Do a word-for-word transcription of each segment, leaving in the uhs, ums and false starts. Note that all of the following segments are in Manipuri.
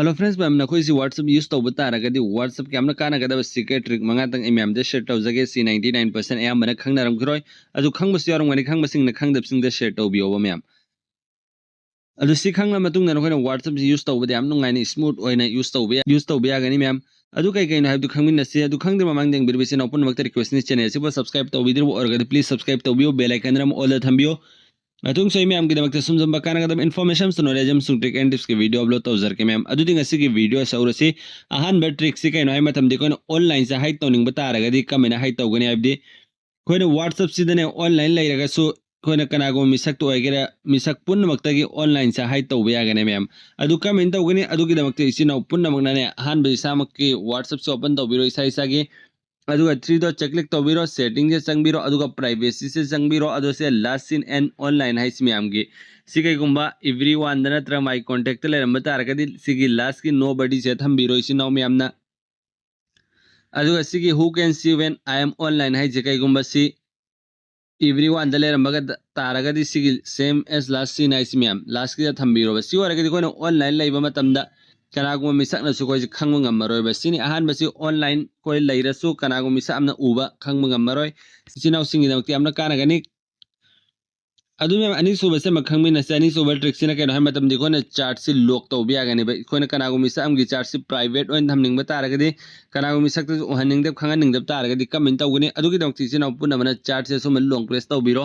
Hello friends, ꯃꯌꯥꯝ ꯅꯈꯣꯏꯁꯤ WhatsApp use ꯇꯧꯕ ꯇꯥꯔꯒꯗꯤ WhatsApp ꯀꯌꯥꯝꯅ ꯀꯥꯟꯅꯒꯗꯕ secret trick ꯃꯉꯥꯇꯪ ꯑꯩ ꯃꯌꯥꯝꯗ share ꯇꯧꯖꯒꯦ꯫ ꯁꯤ ninety nine percent ꯑꯌꯥꯝꯕꯅ ꯈꯪꯅꯔꯝꯈꯤꯔꯣꯏ, ꯑꯗꯨ ꯈꯪꯕꯁꯨ ꯌꯥꯎꯔꯝꯒꯅꯤ, ꯈꯪꯕꯁꯤꯡꯅ ꯈꯪꯗꯕꯁꯤꯡꯗ share ꯇꯧꯕꯤꯌꯣꯕ ꯃꯌꯥꯝ꯫ ꯑꯗꯨ ꯁꯤ ꯈꯪꯂ ꯃꯇꯨꯡꯗ ꯅꯈꯣꯏꯅ WhatsAppꯁꯤ use ꯇꯧꯕꯗ ꯌꯥꯝ ꯅꯨꯡꯉꯥꯏꯅ smooth ꯑꯣꯏꯅ use ꯇꯧꯕ ꯌꯥ-, use ꯇꯧꯕ ꯌꯥꯒꯅꯤ ꯃꯌꯥꯝ꯫ ꯑꯗꯨ ꯀꯩ ꯀꯩꯅꯣ ꯍꯥꯏꯕꯗꯨ ꯈꯪꯃꯤꯟꯅꯁꯤ꯫ ꯑꯗꯨ ꯈꯪꯗ꯭ꯔꯤꯕ ꯃꯃꯥꯡꯗ ꯌꯦꯡꯕꯤꯔꯤꯕ ꯏꯆꯤꯟ ꯏꯅꯥꯎ ꯄꯨꯝꯅꯃꯛꯇ requestꯅꯤ, channel ꯑꯁꯤꯕꯨ subscribe ꯇꯧꯕꯤꯗ꯭ꯔꯤꯕ ꯑꯣꯏꯔꯒꯗꯤ please subscribe ꯇꯧꯕꯤꯌꯨ, bell icon ꯑꯃ allꯗ ꯊꯝꯕꯤꯌꯨ꯫ ꯃꯇꯨꯡꯁꯨ ꯑꯩ ꯃꯌꯥꯝꯒꯤꯗꯃꯛꯇ ꯁꯨꯝ ꯁꯨꯝꯕ ꯀꯥꯟꯅꯒꯗꯕ information, knowledge ꯑꯃꯁꯨꯡ trick and tipsꯀꯤ video upload ꯇꯧꯖꯔꯛꯀꯦ ꯃꯌꯥꯝ꯫ ꯑꯗꯨꯗꯤ ꯉꯁꯤꯒꯤ video ꯁꯦ ꯍꯧꯔꯁꯤ꯫ ꯑꯍꯥꯟꯕ trickꯁꯤ ꯀꯩꯅꯣ ꯍꯥꯏꯕ ꯃꯇꯝꯗ ꯑꯩꯈꯣꯏꯅ onlineꯁꯦ hide ꯇꯧꯅꯤꯡꯕ ꯇꯥꯔꯒꯗꯤ ꯀꯃꯥꯏꯅ hide ꯇꯧꯒꯅꯤ ꯍꯥꯏꯕꯗꯤ ꯑꯩꯈꯣꯏꯅ WhatsAppꯁꯤꯗꯅꯦ online ꯂꯩꯔꯒꯁꯨ ꯑꯩꯈꯣꯏꯅ ꯀꯅꯥꯒꯨꯝꯕ ꯃꯤꯁꯛꯇ ꯑꯣꯏꯒꯦꯔꯥ ꯃꯤꯁꯛ ꯄꯨꯝꯅꯃꯛꯇꯒꯤ onlineꯁꯦ hide ꯇꯧꯕ ꯌꯥꯒꯅꯤ ꯃꯌꯥꯝ꯫ ꯑꯗꯨ ꯀꯃꯥꯏꯅ ꯇꯧꯒꯅꯤ? ꯑꯗꯨꯒꯤꯗꯃꯛꯇ ꯏꯆꯤꯟ ꯏꯅꯥꯎ ꯄꯨꯝꯅꯃꯛꯅꯅꯦ ꯑꯍꯥꯟꯕ ꯏꯁꯥꯃꯛꯀꯤ WhatsAppꯁꯦ open ꯇꯧꯕꯤꯔꯣ ꯏꯁꯥ ꯏꯁꯥꯒꯤ꯫ ꯑꯗꯨꯒ three dotꯁꯦ click ꯇꯧꯕꯤꯔꯣ, settingꯁꯦ ꯆꯪꯕꯤꯔꯣ, ꯑꯗꯨꯒ privacyꯁꯦ ꯆꯪꯕꯤꯔꯣ, ꯑꯗꯨꯒ ꯁꯤ last seen and online ꯍꯥꯏꯁꯤ ꯃꯌꯥꯝꯒꯤ ꯁꯤ ꯀꯩꯒꯨꯝꯕ everyoneꯗ ꯅꯠꯇ꯭ꯔꯒ my contactꯇ ꯂꯩꯔꯝꯕ ꯇꯥꯔꯒꯗꯤ ꯁꯤꯒꯤ lastꯀꯤ nobodyꯁꯦ ꯊꯝꯕꯤꯔꯣ ꯏꯆꯤꯟ ꯏꯅꯥꯎ ꯃꯌꯥꯝꯅ꯫ ꯑꯗꯨꯒ ꯁꯤꯒꯤ who can see when I am online ꯍꯥꯏꯁꯦ ꯀꯩꯒꯨꯝꯕ ꯁꯤ everyoneꯗ ꯂꯩꯔꯝꯕꯒ ꯗ-, ꯇꯥꯔꯒꯗꯤ ꯁꯤꯒꯤ same as last seen ꯍꯥꯏꯁꯤ ꯃꯌꯥꯝ lastꯀꯤꯗ ꯊꯝꯕꯤꯔꯣꯕ꯫ ꯁꯤ ꯑꯣꯏꯔꯒꯗꯤ ꯑꯩꯈꯣꯏꯅ online ꯂꯩꯕ ꯃꯇꯝꯗ ꯀꯅꯥꯒꯨꯝꯕ ꯃꯤꯁꯛꯅꯁꯨ ꯑꯩꯈꯣꯏꯁꯦ ꯈꯪꯕ ꯉꯝꯃꯔꯣꯏꯕ꯫ ꯁꯤꯅꯤ ꯑꯍꯥꯟꯕꯁꯤ online ꯑꯩꯈꯣꯏ ꯂꯩꯔꯁꯨ ꯀꯅꯥꯒꯨꯝꯕ ꯃꯤꯁꯛ ꯑꯃꯅ ꯎꯕ ꯈꯪꯕ ꯉꯝꯃꯔꯣꯏ꯫ ꯏꯆꯤꯟ ꯏꯅꯥꯎꯁꯤꯡꯒꯤꯗꯃꯛꯇ ꯌꯥꯝꯅ ꯀꯥꯟꯅꯒꯅꯤ꯫ ꯑꯗꯨ ꯃꯌꯥꯝ ꯑꯅꯤꯁꯨꯕꯁꯦ ꯑꯃ ꯈꯪꯃꯤꯟꯅꯁꯦ꯫ ꯑꯅꯤꯁꯨꯕ trickꯁꯤꯅ ꯀꯩꯅꯣ ꯍꯥꯏꯕ ꯃꯇꯝꯗ ꯑꯩꯈꯣꯏꯅ chatꯁꯤ lock ꯇꯧꯕ ꯌꯥꯒꯅꯦꯕ꯫ ꯑꯩꯈꯣꯏꯅ ꯀꯅꯥꯒꯨꯝꯕ ꯃꯤꯁꯛ ꯑꯃꯒꯤ chatꯁꯤ private ꯑꯣꯏꯅ ꯊꯝꯅꯤꯡꯕ ꯇꯥꯔꯒꯗꯤ, ꯀꯅꯥꯒꯨꯝꯕ ꯃꯤꯁꯛꯇꯁꯨ ꯎꯍꯟꯅꯤꯡꯗꯕ ꯈꯪꯍꯟꯅꯤꯡꯗꯕ ꯇꯥꯔꯒꯗꯤ ꯀꯃꯥꯏꯅ ꯇꯧꯒꯅꯤ? ꯑꯗꯨꯒꯤꯗꯃꯛꯇ ꯏꯆꯤꯟ ꯏꯅꯥꯎ ꯄꯨꯝꯅꯃꯛꯅ chatꯁꯦ ꯁꯨꯝꯕ long press ꯇꯧꯕꯤꯔꯣ꯫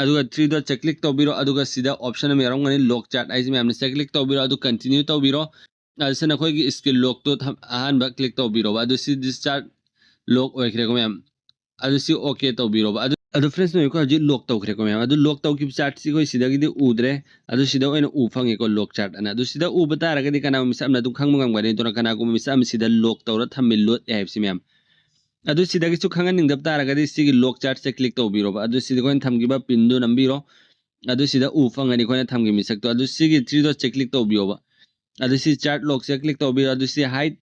ꯑꯗꯨꯒ three dotꯁꯦ click ꯇꯧꯕꯤꯔꯣ꯫ ꯑꯗꯨꯒ ꯁꯤꯗ option ꯑꯃ ꯌꯥꯎꯔꯝꯒꯅꯤ lock chat ꯍꯥꯏꯁꯤ ꯃꯌꯥꯝꯅ ꯁꯤꯗ click ꯇꯧꯕꯤꯔꯣ꯫ ꯑꯗꯨ continue ꯇꯧꯕꯤꯔꯣ꯫ ꯑꯗꯨꯁꯨ ꯅꯈꯣꯏꯒꯤ screen lockꯇꯣ ꯊꯝ-, ꯑꯍꯥꯟꯕ click ꯇꯧꯕꯤꯔꯣꯕ꯫ ꯑꯗꯨ ꯁꯤ discharge lock ꯑꯣꯏꯈ꯭ꯔꯦꯀꯣ ꯃꯌꯥꯝ꯫ ꯑꯗꯨ ꯁꯤ okay ꯇꯧꯕꯤꯔꯣꯕ꯫ ꯑꯗꯨ, ꯑꯗꯨ friends ꯃꯌꯥꯝ, ꯑꯩꯈꯣꯏ ꯍꯧꯖꯤꯛ lock ꯇꯧꯈ꯭ꯔꯦꯀꯣ ꯃꯌꯥꯝ꯫ ꯑꯗꯨ lock ꯇꯧꯈꯤꯕ chatꯁꯤ ꯑꯩꯈꯣꯏ ꯁꯤꯗꯒꯤꯗꯤ ꯎꯗ꯭ꯔꯦ꯫ ꯑꯗꯨ ꯁꯤꯗ ꯑꯣꯏꯅ ꯎ ꯐꯪꯉꯦꯀꯣ lock chat ꯑꯅ꯫ ꯑꯗꯨ ꯁꯤꯗ ꯎꯕ ꯇꯥꯔꯒꯗꯤ ꯀꯅꯥꯒꯨꯝꯕ ꯃꯤꯁꯛ ꯑꯃꯅ ꯑꯗꯨꯝ ꯈꯪꯕ ꯉꯝꯒꯅꯤ꯫ ꯑꯗꯨꯅ ꯀꯅꯥꯒꯨꯝꯕ ꯃꯤꯁꯛ ꯑꯃ ꯁꯤꯗ lock ꯇꯧꯔ ꯊꯝꯃꯤ ꯂꯣꯠꯂꯦ ꯍꯥꯏꯕꯁꯤ ꯃꯌꯥꯝ꯫ ꯑꯗꯨ ꯁꯤꯗꯒꯤꯁꯨ ꯈꯪꯍꯟꯅꯤꯡꯗꯕ ꯇꯥꯔꯒꯗꯤ ꯁꯤꯒꯤ lock chatꯁꯦ click ꯇꯧꯕꯤꯔꯣꯕ꯫ ꯑꯗꯨ ꯁꯤꯗ ꯑꯩꯈꯣꯏꯅ ꯊꯝꯈꯤꯕ pinꯗꯨ ꯅꯝꯕꯤꯔꯣ꯫ ꯑꯗꯨ ꯁꯤꯗ ꯎ ꯐꯪꯒꯅꯤ ꯑꯩꯈꯣꯏꯅ ꯊꯝꯈꯤꯕ ꯃꯤꯁꯛꯇꯣ꯫ ꯑꯗꯨ ꯁꯤꯒꯤ three dotꯁꯦ click ꯇꯧꯕꯤꯌꯣꯕ꯫ ꯑꯗꯨ ꯁꯤ chat lockꯁꯦ click ꯇꯧꯕꯤꯔꯣ꯫ ꯑꯗꯨ ꯁꯤ hide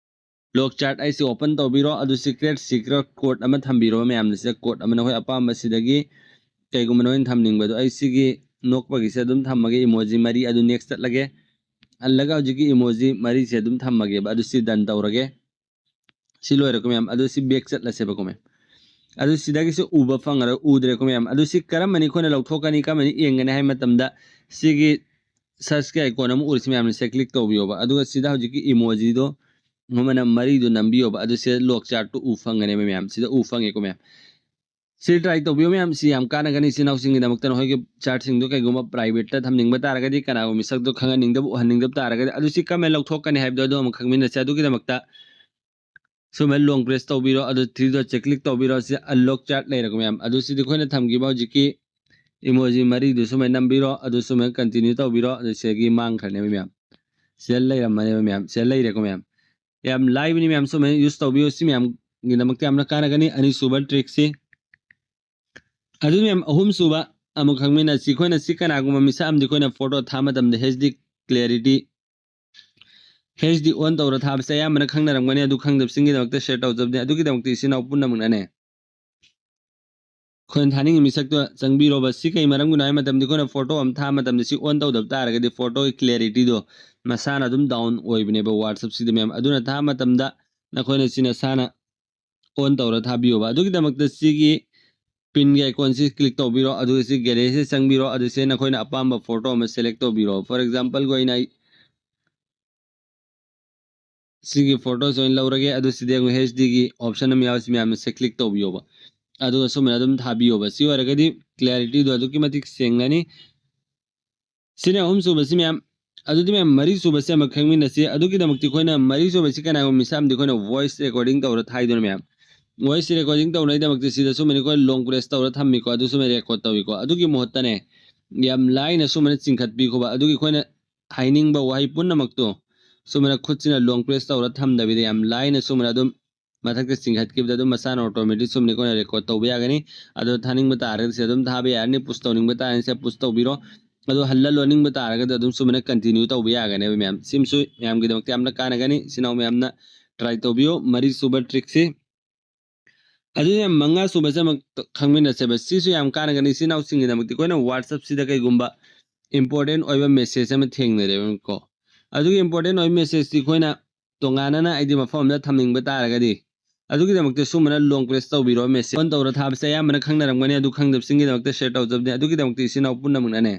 lock chat ꯑꯩꯁꯤ open ꯇꯧꯕꯤꯔꯣ꯫ ꯑꯗꯨ secret secret code ꯑꯃ ꯊꯝꯕꯤꯔꯣ ꯃꯌꯥꯝꯅ꯫ ꯁꯤꯗ code ꯑꯃ ꯅꯈꯣꯏ ꯑꯄꯥꯝꯕ ꯁꯤꯗꯒꯤ ꯀꯩꯒꯨꯝꯕ ꯅꯈꯣꯏꯅ ꯊꯝꯅꯤꯡꯕꯗꯣ꯫ ꯑꯩ ꯁꯤꯒꯤ ꯅꯣꯛꯄꯒꯤꯁꯦ ꯑꯗꯨꯝ ꯊꯝꯃꯒꯦ, emoji ꯃꯔꯤ꯫ ꯑꯗꯨ next ꯆꯠꯂꯒꯦ꯫ ꯍꯜꯂꯒ ꯍꯧꯖꯤꯛꯀꯤ emoji ꯃꯔꯤꯁꯦ ꯑꯗꯨꯝ ꯊꯝꯃꯒꯦꯕ꯫ ꯑꯗꯨ ꯁꯤ done ꯇꯧꯔꯒꯦ꯫ ꯁꯤ ꯂꯣꯏꯔꯦꯀꯣ ꯃꯌꯥꯝ꯫ ꯑꯗꯨ ꯁꯤ back ꯆꯠꯂꯁꯦꯕꯀꯣ ꯃꯌꯥꯝ꯫ ꯑꯗꯨ ꯁꯤꯗꯒꯤꯁꯨ ꯎꯕ ꯐꯪꯉꯔꯣꯏ, ꯎꯗ꯭ꯔꯦꯀꯣ ꯃꯌꯥꯝ꯫ ꯑꯗꯨ ꯁꯤ ꯀꯔꯝꯕꯅꯤ ꯑꯩꯈꯣꯏꯅ ꯂꯧꯊꯣꯛꯀꯅꯤ, ꯀꯔꯝꯕꯅꯤ ꯌꯦꯡꯒꯅꯤ ꯍꯥꯏꯕ ꯃꯇꯝꯗ ꯁꯤꯒꯤ search ꯀꯤ icon ꯑꯃ ꯎꯔꯤꯁꯤ ꯃꯌꯥꯝꯅ ꯁꯦ click ꯇꯧꯕꯤꯌꯣꯕ꯫ ꯑꯗꯨꯒ ꯁꯤꯗ ꯍꯧꯖꯤꯛꯀꯤ emoji ꯗꯣ ꯃꯃꯅ ꯃꯔꯤꯗꯨ ꯅꯝꯕꯤꯌꯣꯕ꯫ ꯑꯗꯨ ꯁꯤꯗ log chart ꯇꯨ ꯎ ꯐꯪꯒꯅꯦꯕ ꯃꯌꯥꯝ꯫ ꯁꯤꯗ ꯎ ꯐꯪꯉꯦꯀꯣ ꯃꯌꯥꯝ꯫ ꯁꯤ try ꯇꯧꯕꯤꯌꯨ ꯃꯌꯥꯝ꯫ ꯁꯤ ꯌꯥꯝ ꯀꯥꯟꯅꯒꯅꯤ ꯏꯆꯤꯟ ꯏꯅꯥꯎꯁꯤꯡꯒꯤꯗꯃꯛꯇ꯫ ꯅꯈꯣꯏꯒꯤ chart ꯁꯤꯡꯗꯣ ꯀꯩꯒꯨꯝꯕ private ꯇ ꯊꯝꯅꯤꯡꯕ ꯇꯥꯔꯒꯗꯤ, ꯀꯅꯥꯒꯨꯝꯕ ꯃꯤꯁꯛꯇꯣ ꯈꯪꯍꯟꯅꯤꯡꯗꯕ, ꯎꯍꯟꯅꯤꯡꯗꯕ ꯇꯥꯔꯒꯗꯤ, ꯑꯗꯨ ꯁꯤ ꯀꯔꯝꯍꯥꯏꯅ ꯂꯧꯊꯣꯛꯀꯅꯤ ꯍꯥꯏꯕꯗꯣ ꯑꯗꯨ ꯑꯃꯨꯛ ꯈꯪꯃꯤꯟꯅꯁꯦ꯫ ꯑꯗꯨꯒꯤꯗꯃꯛꯇ ꯁꯨꯃꯥꯏꯅ long press ꯇꯧꯕꯤꯔꯣ, ꯑꯗꯨ three dot ꯁꯦ click ꯇꯧꯕꯤꯔꯣ꯫ ꯁꯤ unlock chart ꯂꯩꯔꯦꯀꯣ ꯃꯌꯥꯝ꯫ ꯑꯗꯨ ꯁꯤꯗꯤ ꯑꯩꯈꯣꯏꯅ ꯊꯝꯈꯤꯕ ꯍꯧꯖꯤꯛꯀꯤ emoji ꯃꯔꯤꯗꯨ ꯁꯨꯃꯥꯏꯅ ꯅꯝꯕꯤꯔꯣ, ꯑꯗꯨ ꯁꯨꯃꯥꯏꯅ continue ꯇꯧꯕꯤꯔꯣ꯫ ꯑꯗꯨ ꯁꯤꯗꯒꯤ ꯃꯥꯡꯈ꯭ꯔꯅꯦꯕ ꯃꯌꯥꯝ꯫ ꯁꯤꯗ ꯂꯩꯔꯝꯃꯅꯦꯕ ꯃꯌꯥꯝ, ꯁꯤꯗ ꯂꯩꯔꯦꯀꯣ ꯃꯌꯥꯝ꯫ ꯌꯥꯝ ꯂꯥꯏꯕꯅꯤ ꯃꯌꯥꯝ, ꯁꯨꯃꯥꯏꯅ use ꯇꯧꯕꯤꯌꯨ꯫ ꯁꯤ ꯃꯌꯥꯝꯒꯤꯗꯃꯛꯇ ꯌꯥꯝꯅ ꯀꯥꯟꯅꯒꯅꯤ꯫ ꯑꯅꯤꯁꯨꯕ trick ꯁꯤ꯫ ꯑꯗꯨ ꯃꯌꯥꯝ, ꯑꯍꯨꯝꯁꯨꯕ ꯑꯃꯨꯛ ꯈꯪꯃꯤꯟꯅꯁꯤ꯫ ꯑꯩꯈꯣꯏꯅ ꯁꯤ ꯀꯅꯥꯒꯨꯝꯕ ꯃꯤꯁꯛ ꯑꯃꯗꯤ ꯑꯩꯈꯣꯏꯅ photo ꯊꯥ ꯃꯇꯝꯗ H D clarity, H D on ꯇꯧꯔ ꯊꯥꯕꯁꯦ ꯑꯌꯥꯝꯕꯅ ꯈꯪꯅꯔꯝꯒꯅꯤ꯫ ꯑꯗꯨ ꯈꯪꯗꯕꯁꯤꯡꯒꯤꯗꯃꯛꯇ share ꯇꯧꯖꯕꯅꯤ꯫ ꯑꯗꯨꯒꯤꯗꯃꯛꯇ ꯏꯆꯤꯟ ꯏꯅꯥꯎ ꯄꯨꯝꯅꯃꯛꯅꯅꯦ, ꯑꯩꯈꯣꯏꯅ ꯊꯥꯅꯤꯡꯉꯤ ꯃꯤꯁꯛꯇꯣ ꯆꯪꯕꯤꯔꯣꯕ꯫ ꯁꯤ ꯀꯩ ꯃꯔꯝꯒꯤꯅꯣ ꯍꯥꯏꯕ ꯃꯇꯝꯗ, ꯑꯩꯈꯣꯏꯅ photo ꯑꯃ ꯊꯥ ꯃꯇꯝꯗ ꯁꯤ on ꯇꯧꯗꯕ ꯇꯥꯔꯒꯗꯤ photo ꯒꯤ clarity ꯗꯣ ꯃꯁꯥꯅ ꯑꯗꯨꯝ down ꯑꯣꯏꯕꯅꯦꯕ WhatsApp ꯁꯤꯗ ꯃꯌꯥꯝ꯫ ꯑꯗꯨꯅ ꯊꯥ ꯃꯇꯝꯗ ꯅꯈꯣꯏꯅ ꯁꯤ ꯅꯁꯥꯅ on ꯇꯧꯔ ꯊꯥꯕꯤꯌꯣꯕ꯫ ꯑꯗꯨꯒꯤꯗꯃꯛꯇ ꯁꯤꯒꯤ pin ꯒꯤ icon ꯁꯤ click ꯇꯧꯕꯤꯔꯣ, ꯑꯗꯨꯒ ꯁꯤ gallery ꯁꯤ ꯆꯪꯕꯤꯔꯣ, ꯑꯗꯨ ꯁꯤ ꯅꯈꯣꯏꯅ ꯑꯄꯥꯝꯕ photo ꯑꯃ select ꯇꯧꯕꯤꯔꯣ꯫ For example ꯒꯤ ꯑꯣꯏꯅ ꯑꯩ ꯁꯤꯒꯤ photo ꯁꯤ ꯑꯣꯏꯅ ꯂꯧꯔꯒꯦ꯫ ꯑꯗꯨ ꯁꯤꯗ ꯌꯦꯡꯉꯨ, H D ꯒꯤ option ꯑꯃ ꯌꯥꯎꯔꯤ, ꯁꯤ ꯃꯌꯥꯝꯅ ꯁꯤ click ꯇꯧꯕꯤꯌꯣꯕ, ꯑꯗꯨꯒ ꯁꯨꯃꯥꯏꯅ ꯑꯗꯨꯝ ꯊꯥꯕꯤꯌꯣꯕ꯫ ꯁꯤ ꯑꯣꯏꯔꯒꯗꯤ clarity ꯗꯣ ꯑꯗꯨꯛꯀꯤ ꯃꯇꯤꯛ ꯁꯦꯡꯂꯅꯤ꯫ ꯁꯤꯅ ꯑꯍꯨꯝꯁꯨꯕꯁꯤ ꯃꯌꯥꯝ꯫ ꯑꯗꯨꯗꯤ ꯃꯌꯥꯝ, ꯃꯔꯤꯁꯨꯕꯁꯤ ꯑꯃ ꯈꯪꯃꯤꯟꯅꯁꯤ꯫ ꯑꯗꯨꯒꯤꯗꯃꯛꯇꯤ ꯑꯩꯈꯣꯏꯅ ꯃꯔꯤꯁꯨꯕꯁꯤ ꯀꯅꯥꯒꯨꯝꯕ ꯃꯤꯁꯛ ꯑꯃꯗꯤ ꯑꯩꯈꯣꯏꯅ voice recording ꯇꯧꯔ ꯊꯥꯏꯗꯅ ꯃꯌꯥꯝ꯫ Voice recording ꯇꯧꯅꯕꯒꯤꯗꯃꯛꯇ ꯁꯤꯗ ꯁꯨꯃꯥꯏꯅ ꯑꯩꯈꯣꯏ long press ꯇꯧꯔ ꯊꯝꯃꯤꯀꯣ, ꯑꯗꯨ ꯁꯨꯃꯥꯏꯅ record ꯇꯧꯏꯀꯣ꯫ ꯑꯗꯨꯒꯤ ꯃꯍꯨꯠꯇꯅꯦ, ꯌꯥꯝ ꯂꯥꯏꯅ ꯁꯨꯃꯥꯏꯅ ꯆꯤꯡꯈꯠꯄꯤꯈꯣꯕ꯫ ꯑꯗꯨꯒꯤ ꯑꯩꯈꯣꯏꯅ ꯍꯥꯏꯅꯤꯡꯕ ꯋꯥꯍꯩ ꯄꯨꯝꯅꯃꯛꯇꯣ ꯁꯨꯃꯥꯏꯅ ꯈꯨꯠꯁꯤꯅ long press ꯇꯧꯔ ꯊꯝꯗꯕꯤꯗ ꯌꯥꯝ ꯂꯥꯏꯅ ꯁꯨꯃꯥꯏꯅ ꯑꯗꯨꯝ ꯃꯊꯛꯇ ꯆꯤꯡꯈꯠꯈꯤꯕꯗ ꯑꯗꯨꯝ ꯃꯁꯥꯅ automatic ꯁꯨꯝ ꯑꯩꯈꯣꯏꯅ record ꯇꯧꯕ ꯌꯥꯒꯅꯤ꯫ ꯑꯗꯣ ꯊꯥꯅꯤꯡꯕ ꯇꯥꯔꯒꯗꯤ ꯁꯤ ꯑꯗꯨꯝ ꯊꯥꯕ ꯌꯥꯔꯅꯤ, push ꯇꯧꯅꯤꯡꯕ ꯇꯥꯔꯒꯗꯤ ꯁꯤ push ꯇꯧꯕꯤꯔꯣ꯫ ꯑꯗꯣ ꯍꯜꯂ ꯂꯣꯟꯅꯤꯡꯕ ꯇꯥꯔꯒꯗꯤ ꯑꯗꯨꯝ ꯁꯨꯃꯥꯏꯅ continue ꯇꯧꯕ ꯌꯥꯒꯅꯦꯕ ꯃꯌꯥꯝ꯫ ꯁꯤꯃꯁꯨ ꯃꯌꯥꯝꯒꯤꯗꯃꯛꯇ ꯌꯥꯝꯅ ꯀꯥꯟꯅꯒꯅꯤ꯫ ꯏꯆꯤꯟ ꯏꯅꯥꯎ ꯃꯌꯥꯝꯅ try ꯇꯧꯕꯤꯌꯨ꯫ ꯃꯔꯤꯁꯨꯕ trick ꯁꯤ꯫ ꯑꯗꯨꯅ ꯃꯉꯥꯁꯨꯕꯁꯦ ꯑꯃꯨꯛ ꯈꯪꯃꯤꯟꯅꯁꯦꯕ꯫ ꯁꯤꯁꯨ ꯌꯥꯝ ꯀꯥꯟꯅꯒꯅꯤ꯫ ꯏꯆꯤꯟ ꯏꯅꯥꯎꯁꯤꯡꯒꯤꯗꯃꯛꯇꯤ ꯑꯩꯈꯣꯏꯅ WhatsApp ꯁꯤꯗ ꯀꯩꯒꯨꯝꯕ important ꯑꯣꯏꯕ message ꯑꯃ ꯊꯦꯡꯅꯔꯦꯕꯀꯣ, ꯑꯗꯨꯒꯤ important ꯑꯣꯏꯕ messageꯇꯤ ꯑꯩꯈꯣꯏꯅ ꯇꯣꯉꯥꯟꯅꯅ ꯍꯥꯏꯗꯤ ꯃꯐꯝ ꯑꯃꯗ ꯊꯝꯅꯤꯡꯕ ꯇꯥꯔꯒꯗꯤ, ꯑꯗꯨꯒꯤꯗꯃꯛꯇ ꯁꯨꯝꯕꯅ long press ꯇꯧꯕꯤꯔꯣ꯫ Message on ꯇꯧꯔ ꯊꯥꯕꯁꯦ ꯑꯌꯥꯝꯕꯅ ꯈꯪꯅꯔꯝꯒꯅꯤ, ꯑꯗꯨ ꯈꯪꯗꯕꯁꯤꯡꯒꯤꯗꯃꯛꯇ share ꯇꯧꯖꯕꯅꯦ꯫ ꯑꯗꯨꯒꯤꯗꯃꯛꯇ ꯏꯆꯤꯟ ꯏꯅꯥꯎ ꯄꯨꯝꯅꯃꯛꯅꯅꯦ,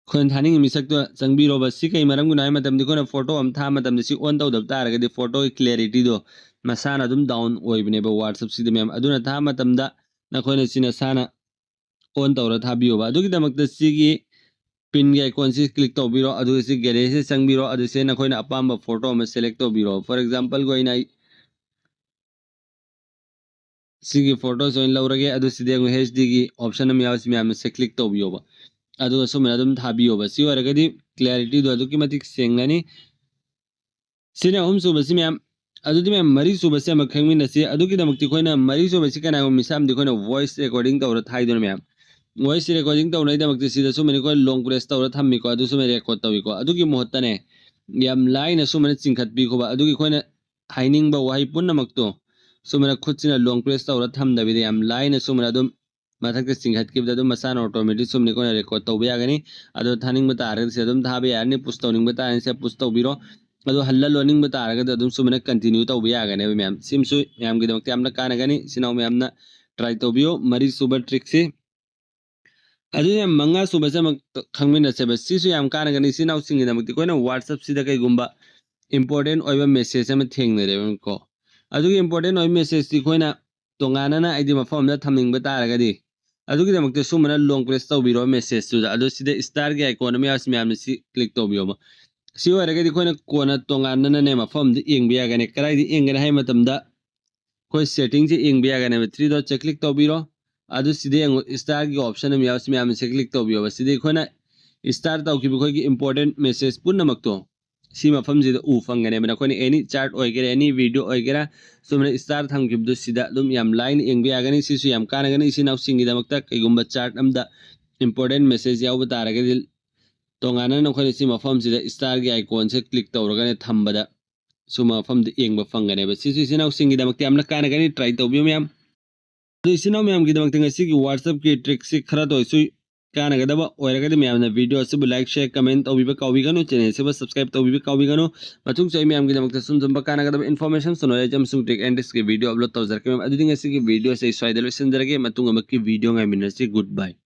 ꯑꯩꯈꯣꯏꯅ ꯊꯥꯅꯤꯡꯉꯤ ꯃꯤꯁꯛꯇꯣ ꯆꯪꯕꯤꯔꯣꯕ꯫ ꯁꯤ ꯀꯩ ꯃꯔꯝꯒꯤꯅꯣ ꯍꯥꯏꯕ ꯃꯇꯝꯗ, ꯑꯩꯈꯣꯏꯅ photo ꯑꯃ ꯊꯥꯕ ꯃꯇꯝꯗ ꯁꯤ on ꯇꯧꯗꯕ ꯇꯥꯔꯒꯗꯤ photoꯒꯤ clarityꯗꯣ ꯃꯁꯥꯅ ꯑꯗꯨꯝ down ꯑꯣꯏꯕꯅꯦꯕ WhatsAppꯁꯤꯗ ꯃꯌꯥꯝ꯫ ꯑꯗꯨꯅ ꯊꯥꯕ ꯃꯇꯝꯗ ꯅꯈꯣꯏꯅ ꯁꯤ ꯅꯁꯥꯅ on ꯇꯧꯔ ꯊꯥꯕꯤꯌꯣꯕ꯫ ꯑꯗꯨꯒꯤꯗꯃꯛꯇ ꯁꯤꯒꯤ pinꯒꯤ iconꯁꯤ click ꯇꯧꯕꯤꯔꯣ, ꯑꯗꯨꯒ ꯁꯤ galleryꯁꯤ ꯆꯪꯕꯤꯔꯣ, ꯑꯗꯨꯁꯦ ꯅꯈꯣꯏꯅ ꯑꯄꯥꯝꯕ photo ꯑꯃ select ꯇꯧꯕꯤꯔꯣ꯫ For exampleꯒꯤ ꯑꯣꯏꯅ ꯑꯩ ꯁꯤꯒꯤ photoꯁꯦ ꯑꯣꯏꯅ ꯂꯧꯔꯒꯦ꯫ ꯑꯗꯨ ꯁꯤꯗ ꯌꯦꯡꯉꯨ, HDꯒꯤ option ꯑꯃ ꯌꯥꯎꯔꯤꯁꯤ ꯃꯌꯥꯝꯅ ꯁꯤ click ꯇꯧꯕꯤꯌꯣꯕ, ꯑꯗꯨꯒ ꯁꯨꯃꯥꯏꯅ ꯑꯗꯨꯝ ꯊꯥꯕꯤꯌꯣꯕ꯫ ꯁꯤ ꯑꯣꯏꯔꯒꯗꯤ clarityꯗꯣ ꯑꯗꯨꯛꯀꯤ ꯃꯇꯤꯛ ꯁꯦꯡꯒꯅꯤ꯫ ꯁꯤꯅ ꯑꯍꯨꯝꯁꯨꯕꯁꯤ ꯃꯌꯥꯝ꯫ ꯑꯗꯨꯗꯤ ꯃꯌꯥꯝ, ꯃꯔꯤꯁꯨꯕꯁꯤ ꯑꯃ ꯈꯪꯃꯤꯟꯅꯁꯤ꯫ ꯑꯗꯨꯒꯤꯗꯃꯛꯇꯤ ꯑꯩꯈꯣꯏꯅ ꯃꯔꯤꯁꯨꯕꯁꯤ ꯀꯅꯥꯒꯨꯝꯕ ꯃꯤꯁꯛ ꯑꯃꯗꯤ ꯑꯩꯈꯣꯏꯅ voice recording ꯇꯧꯔ ꯊꯥꯏꯗꯅ ꯃꯌꯥꯝ꯫ Voice recording ꯇꯧꯅꯕꯒꯤꯗꯃꯛꯇ ꯁꯤꯗ ꯁꯨꯃꯥꯏꯅ ꯑꯩꯈꯣꯏ long press ꯇꯧꯔ ꯊꯝꯃꯤꯀꯣ, ꯑꯗꯨ ꯁꯨꯃꯥꯏꯅ record ꯇꯧꯏꯀꯣ꯫ ꯑꯗꯨꯒꯤ ꯃꯍꯨꯠꯇꯅꯦ, ꯌꯥꯝ ꯂꯥꯏꯅ ꯁꯨꯃꯥꯏꯅ ꯆꯤꯡꯈꯠꯄꯤꯈꯣꯕ꯫ ꯑꯗꯨꯒꯤ ꯑꯩꯈꯣꯏꯅ ꯍꯥꯏꯅꯤꯡꯕ ꯋꯥꯍꯩ ꯄꯨꯝꯅꯃꯛꯇꯣ ꯁꯨꯃꯥꯏꯅ ꯈꯨꯠꯁꯤꯅ long press ꯇꯧꯔ ꯊꯝꯗꯕꯤꯗ ꯌꯥꯝ ꯂꯥꯏꯅ ꯁꯨꯃꯥꯏꯅ ꯑꯗꯨꯝ ꯃꯊꯛꯇ ꯆꯤꯡꯈꯠꯈꯤꯕꯗ ꯑꯗꯨꯝ ꯃꯁꯥꯅ automatic ꯁꯨꯝꯅ ꯑꯩꯈꯣꯏꯅ record ꯇꯧꯕ ꯌꯥꯒꯅꯤ꯫ ꯑꯗꯣ ꯊꯥꯅꯤꯡꯕ ꯇꯥꯔꯒꯗꯤ ꯁꯤ ꯑꯗꯨꯝ ꯊꯥꯕ ꯌꯥꯔꯅꯤ, push ꯇꯧꯅꯤꯡꯕ ꯇꯥꯔꯒꯗꯤ ꯁꯤ push ꯇꯧꯕꯤꯔꯣ꯫ ꯑꯗꯣ ꯍꯜꯂ ꯂꯣꯟꯅꯤꯡꯕ ꯇꯥꯔꯒꯗꯤ ꯑꯗꯨꯝ ꯁꯨꯃꯥꯏꯅ continue ꯇꯧꯕ ꯌꯥꯒꯅꯦꯕ ꯃꯌꯥꯝ꯫ ꯁꯤꯃꯁꯨ ꯃꯌꯥꯝꯒꯤꯗꯃꯛꯇ ꯌꯥꯝꯅ ꯀꯥꯟꯅꯒꯅꯤ꯫ ꯏꯆꯤꯟ ꯏꯅꯥꯎ ꯃꯌꯥꯝꯅ try ꯇꯧꯕꯤꯌꯣ꯫ ꯃꯔꯤ ꯁꯨꯕ trickꯁꯤ꯫ ꯑꯗꯨꯅ ꯃꯉꯥ ꯁꯨꯕꯁꯦ ꯑꯃꯨꯛ ꯈꯪꯃꯤꯟꯅꯁꯦꯕ꯫ ꯁꯤꯁꯨ ꯌꯥꯝ ꯀꯥꯟꯅꯒꯅꯤ꯫ ꯏꯆꯤꯟ ꯏꯅꯥꯎꯁꯤꯡꯒꯤꯗꯃꯛꯇꯤ ꯑꯩꯈꯣꯏꯅ WhatsAppꯁꯤꯗ ꯀꯩꯒꯨꯝꯕ important ꯑꯣꯏꯕ message ꯑꯃ ꯊꯦꯡꯅꯔꯦꯕꯀꯣ꯫ ꯑꯗꯨꯒꯤ important ꯑꯣꯏꯕ messageꯇꯤ ꯑꯩꯈꯣꯏꯅ ꯇꯣꯉꯥꯟꯅꯅ ꯍꯥꯏꯗꯤ ꯃꯐꯝ ꯑꯃꯗ ꯊꯝꯅꯤꯡꯕ ꯇꯥꯔꯒꯗꯤ, ꯑꯗꯨꯒꯤꯗꯃꯛꯇ ꯁꯨꯝꯕꯅ long press ꯇꯧꯕꯤꯔꯣ messageꯇꯨꯗ꯫ ꯑꯗꯣ ꯁꯤꯗ starꯒꯤ icon ꯑꯃ ꯌꯥꯎꯔꯤꯁꯤ ꯃꯌꯥꯝꯅ ꯁꯤ click ꯇꯧꯕꯤꯌꯣꯕ꯫ ꯁꯤ ꯑꯣꯏꯔꯒꯗꯤ ꯑꯩꯈꯣꯏꯅ ꯀꯣꯟꯅ ꯇꯣꯉꯥꯟꯅꯅꯅꯦ ꯃꯐꯝ ꯑꯃꯗ ꯌꯦꯡꯕ ꯌꯥꯒꯅꯤ꯫ ꯀꯗꯥꯏꯗ ꯌꯦꯡꯒꯅꯤ ꯍꯥꯏꯕ ꯃꯇꯝꯗ, ꯑꯩꯈꯣꯏ settingꯁꯦ ꯌꯦꯡꯕ ꯌꯥꯒꯅꯦꯕ꯫ Three dotꯁꯦ click ꯇꯧꯕꯤꯔꯣ꯫ ꯑꯗꯨ ꯁꯤꯗ ꯌꯦꯡꯉꯨ, starꯒꯤ option ꯑꯃ ꯌꯥꯎꯔꯤꯁꯤ ꯃꯌꯥꯝꯁꯦ click ꯇꯧꯕꯤꯌꯣꯕ꯫ ꯁꯤꯗ ꯑꯩꯈꯣꯏꯅ star ꯇꯧꯈꯤꯕ ꯑꯩꯈꯣꯏꯒꯤ important message ꯄꯨꯝꯅꯃꯛꯇꯣ ꯁꯤ ꯃꯐꯝꯁꯤꯗ ꯎ ꯐꯪꯒꯅꯦꯕ꯫ ꯅꯈꯣꯏꯅ any chat ꯑꯣꯏꯒꯦꯔꯥ, any video ꯑꯣꯏꯒꯦꯔꯥ, ꯁꯨꯃꯥꯏꯅ star ꯊꯝꯈꯤꯕꯗꯨ ꯁꯤꯗ ꯑꯗꯨꯝ ꯌꯥꯝ ꯂꯥꯏꯅ ꯌꯦꯡꯕ ꯌꯥꯒꯅꯤ꯫ ꯁꯤꯁꯨ ꯌꯥꯝ ꯀꯥꯟꯅꯒꯅꯤ꯫ ꯏꯆꯤꯟ ꯏꯅꯥꯎꯁꯤꯡꯒꯤꯗꯃꯛꯇ ꯀꯩꯒꯨꯝꯕ chat ꯑꯃꯗ important message ꯌꯥꯎꯕ ꯇꯥꯔꯒꯗꯤ, ꯇꯣꯉꯥꯟꯅ ꯅꯈꯣꯏꯅ ꯁꯤ ꯃꯐꯝꯁꯤꯗ starꯒꯤ iconꯁꯦ click ꯇꯧꯔꯒꯅꯦ ꯊꯝꯕꯗ ꯁꯨꯝꯕ ꯃꯐꯝꯗ ꯌꯦꯡꯕ ꯐꯪꯒꯅꯦꯕ꯫ ꯁꯤꯁꯨ ꯏꯆꯤꯟ ꯏꯅꯥꯎꯁꯤꯡꯒꯤꯗꯃꯛꯇ ꯌꯥꯝꯅ ꯀꯥꯟꯅꯒꯅꯤ, try ꯇꯧꯕꯤꯌꯨ ꯃꯌꯥꯝ꯫ ꯑꯗꯨ ꯏꯆꯤꯟ ꯏꯅꯥꯎ ꯃꯌꯥꯝꯒꯤꯗꯃꯛꯇ ꯉꯁꯤꯒꯤ WhatsAppꯀꯤ trickꯁꯤ ꯈꯔꯗ ꯑꯣꯏꯁꯨ ꯀꯥꯟꯅꯒꯗꯕ ꯑꯣꯏꯔꯒꯗꯤ ꯃꯌꯥꯝꯅ video ꯑꯁꯤꯕꯨ like, share, comment ꯇꯧꯕꯤꯕ ꯀꯥꯎꯕꯤꯒꯅꯨ, channel ꯑꯁꯤꯕꯨ subscribe ꯇꯧꯕꯤꯕ ꯀꯥꯎꯕꯤꯒꯅꯨ꯫ ꯃꯇꯨꯡꯁꯨ ꯑꯩ ꯃꯌꯥꯝꯒꯤꯗꯃꯛꯇ ꯁꯨꯝ ꯁꯨꯝꯕ ꯀꯥꯟꯅꯒꯗꯕ information, knowledge ꯑꯃꯁꯨꯡ trick and tricks ꯀꯤ video upload ꯇꯧꯖꯔꯛꯀꯦ꯫ ꯑꯗꯨꯗꯤ ꯉꯁꯤꯒꯤ video ꯑꯁꯤ ꯑꯩ ꯁ꯭ꯋꯥꯏꯗ ꯂꯣꯏꯁꯤꯟꯖꯔꯒꯦ꯫ ꯃꯇꯨꯡ ꯑꯃꯨꯛꯀꯤ video ꯉꯥꯏꯃꯤꯟꯅꯁꯤ꯫ Good bye꯫